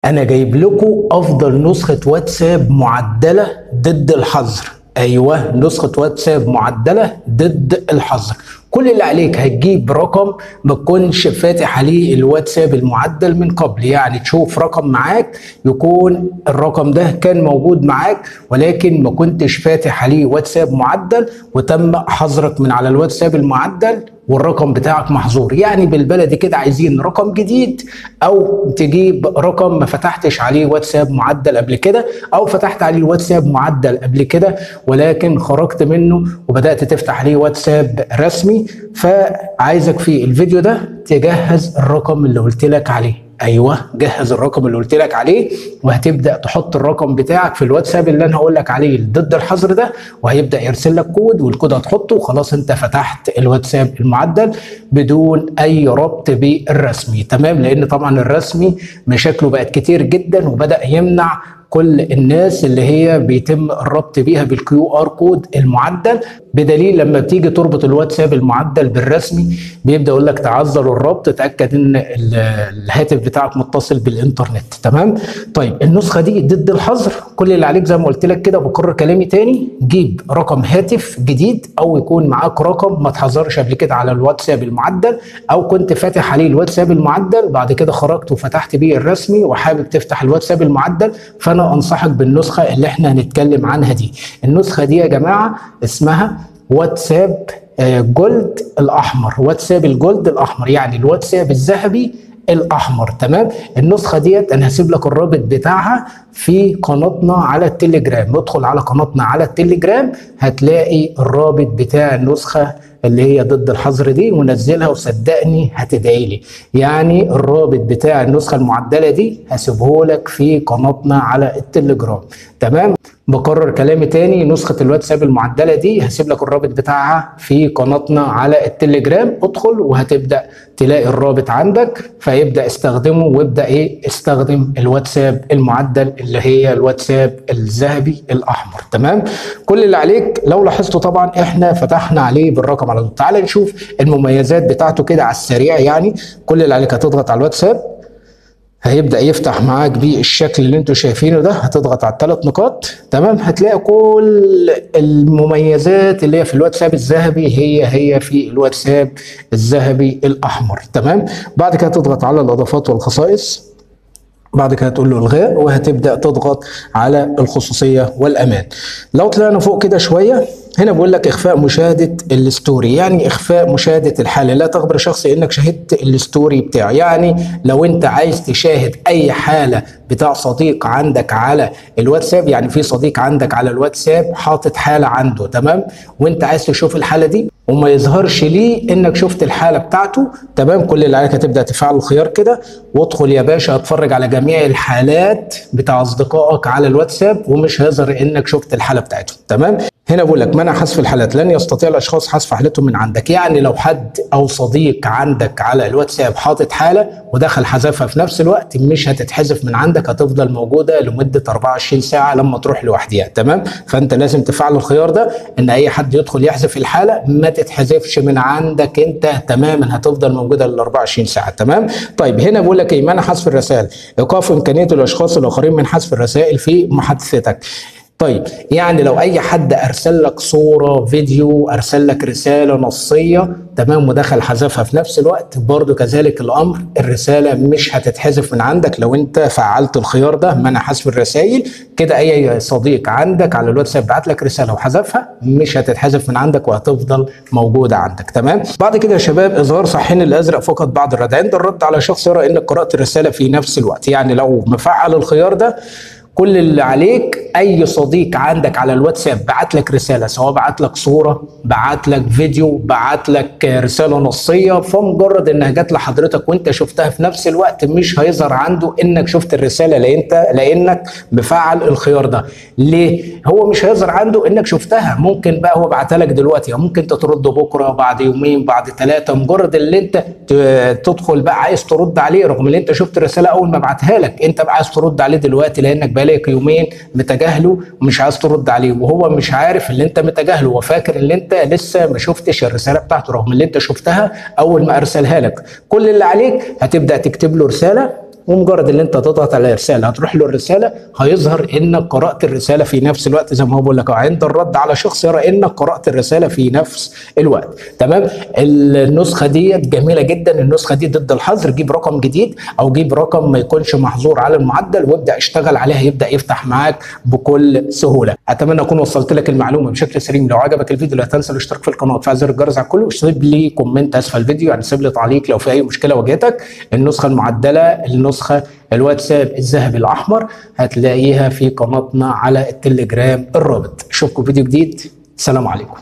انا جايب لكم افضل نسخة واتساب معدلة ضد الحظر. ايوه، نسخة واتساب معدلة ضد الحظر. كل اللي عليك هتجيب رقم ما تكونش فاتح عليه الواتساب المعدل من قبل، يعني تشوف رقم معاك يكون الرقم ده كان موجود معاك ولكن ما كنتش فاتح عليه واتساب معدل وتم حظرك من على الواتساب المعدل والرقم بتاعك محظور. يعني بالبلدي كده عايزين رقم جديد او تجيب رقم ما فتحتش عليه واتساب معدل قبل كده، او فتحت عليه الواتساب معدل قبل كده ولكن خرجت منه وبدأت تفتح عليه واتساب رسمي. فعايزك في الفيديو ده تجهز الرقم اللي قلت لك عليه. ايوه، جهز الرقم اللي قلت لك عليه وهتبدا تحط الرقم بتاعك في الواتساب اللي انا هقول لك عليه ضد الحظر ده، وهيبدا يرسل لك كود والكود هتحطه وخلاص انت فتحت الواتساب المعدل بدون اي ربط بالرسمي. تمام؟ لان طبعا الرسمي مشاكله بقت كتير جدا وبدا يمنع كل الناس اللي هي بيتم الربط بيها بال QR code المعدل، بدليل لما بتيجي تربط الواتساب المعدل بالرسمي بيبدا يقول لك تعذر الربط، اتاكد ان الهاتف بتاعك متصل بالانترنت. تمام؟ طيب النسخة دي ضد الحظر، كل اللي عليك زي ما قلت لك كده، بكرر كلامي تاني، جيب رقم هاتف جديد او يكون معاك رقم ما اتحظرش قبل كده على الواتساب المعدل، او كنت فاتح عليه الواتساب المعدل بعد كده خرجت وفتحت بيه الرسمي وحابب تفتح الواتساب المعدل، فانا انصحك بالنسخة اللي احنا هنتكلم عنها دي. النسخة دي يا جماعة اسمها واتساب Gold الاحمر، واتساب ال Gold الاحمر، يعني الواتساب الذهبي الاحمر. تمام؟ النسخة ديت انا هسيب لك الرابط بتاعها في قناتنا على التليجرام، ادخل على قناتنا على التليجرام هتلاقي الرابط بتاع النسخة اللي هي ضد الحظر دي، ونزلها وصدقني هتدعي لي. يعني الرابط بتاع النسخة المعدله دي هسيبه لك في قناتنا على التليجرام. تمام؟ بكرر كلامي تاني، نسخه الواتساب المعدله دي هسيب لك الرابط بتاعها في قناتنا على التليجرام، ادخل وهتبدا تلاقي الرابط عندك، فيبدا استخدمه وابدا ايه، استخدم الواتساب المعدل اللي هي الواتساب الذهبي الاحمر. تمام؟ كل اللي عليك لو لاحظتوا طبعا احنا فتحنا عليه بالرقم على طول. تعال نشوف المميزات بتاعته كده على السريع. يعني كل اللي عليك هتضغط على الواتساب هيبدأ يفتح معاك بالشكل اللي انتوا شايفينه ده، هتضغط على الثلاث نقاط. تمام؟ هتلاقي كل المميزات اللي هي في الواتساب الذهبي هي هي في الواتساب الذهبي الأحمر. تمام؟ بعد كده تضغط على الإضافات والخصائص، بعد كده تقول له الغاء، وهتبدأ تضغط على الخصوصية والأمان. لو طلعنا فوق كده شوية هنا بيقول لك اخفاء مشاهده ال story، يعني اخفاء مشاهده الحالة، لا تخبر شخص انك شاهدت ال story بتاعه. يعني لو انت عايز تشاهد اي حاله بتاع صديق عندك على الواتساب، يعني في صديق عندك على الواتساب حاطط حاله عنده، تمام، وانت عايز تشوف الحالة دي وما يظهرش ليه انك شفت الحالة بتاعته، تمام، كل اللي عليك هتبدا تفعل الخيار كده وادخل يا باشا اتفرج على جميع الحالات بتاع اصدقائك على الواتساب ومش هيظهر انك شفت الحالة بتاعته. تمام؟ هنا بقول لك منع حذف الحالات، لن يستطيع الاشخاص حذف حالتهم من عندك. يعني لو حد او صديق عندك على الواتساب حاطط حاله ودخل حذفها في نفس الوقت مش هتتحذف من عندك، هتفضل موجودة لمدة 24 ساعة لما تروح لوحدها. تمام؟ فانت لازم تفعل الخيار ده ان اي حد يدخل يحذف الحالة ما تتحذفش من عندك انت تماما، هتفضل موجودة لل 24 ساعة. تمام؟ طيب هنا بقول لك ايه، منع حذف الرسائل، ايقاف امكانية الاشخاص الاخرين من حذف الرسائل في محادثتك. طيب يعني لو اي حد ارسل لك صوره، فيديو، ارسل لك رسالة نصية، تمام، ودخل حذفها في نفس الوقت، برضو كذلك الامر الرسالة مش هتتحذف من عندك لو انت فعلت الخيار ده منع حذف الرسائل. كده اي صديق عندك على الواتساب بعت لك رسالة وحذفها مش هتتحذف من عندك وهتفضل موجودة عندك. تمام؟ بعد كده يا شباب اظهار صحين الازرق فقط بعد الرد، عند الرد على شخص يرى انك قرات الرسالة في نفس الوقت. يعني لو مفعل الخيار ده كل اللي عليك اي صديق عندك على الواتساب بعت لك رسالة، سواء بعت لك صوره، بعت لك فيديو، بعت لك رسالة نصية، فمجرد انها جت لحضرتك وانت شفتها في نفس الوقت مش هيظهر عنده انك شفت الرسالة لانك مفعل الخيار ده. ليه؟ هو مش هيظهر عنده انك شفتها، ممكن بقى هو بعتها لك دلوقتي، ممكن انت ترد بكره، بعد يومين، بعد ثلاثة، مجرد اللي انت تدخل بقى عايز ترد عليه رغم ان انت شفت الرسالة اول ما بعتها لك، انت بقى عايز ترد عليه دلوقتي لانك بقالك يومين متجاهله ومش عايز ترد عليه، وهو مش عارف اللي انت متجاهله، هو فاكر ان انت لسه ما شفتش الرسالة بتاعته رغم اللي انت شفتها اول ما ارسلها لك. كل اللي عليك هتبدا تكتب له رسالة ومجرد ان انت تضغط على رسالة هتروح له الرسالة، هيظهر انك قرات الرسالة في نفس الوقت، زي ما هو بيقول لك عند الرد على شخص يرى انك قرات الرسالة في نفس الوقت. تمام. النسخة دي جميلة جدا، النسخة دي ضد الحظر. جيب رقم جديد او جيب رقم ما يكونش محظور على المعدل وابدا اشتغل عليها، يبدا يفتح معاك بكل سهولة. اتمنى اكون وصلت لك المعلومة بشكل سليم. لو عجبك الفيديو لا تنسى الاشتراك في القناة وتفعيل زر الجرس على الكل، وسيب لي comment اسفل الفيديو، يعني سيب لي تعليق لو في اي مشكلة واجهتك. النسخة المعدله، النسخة الواتساب الذهبي الاحمر، هتلاقيها في قناتنا على التليجرام الرابط. اشوفكم فيديو جديد، سلام عليكم.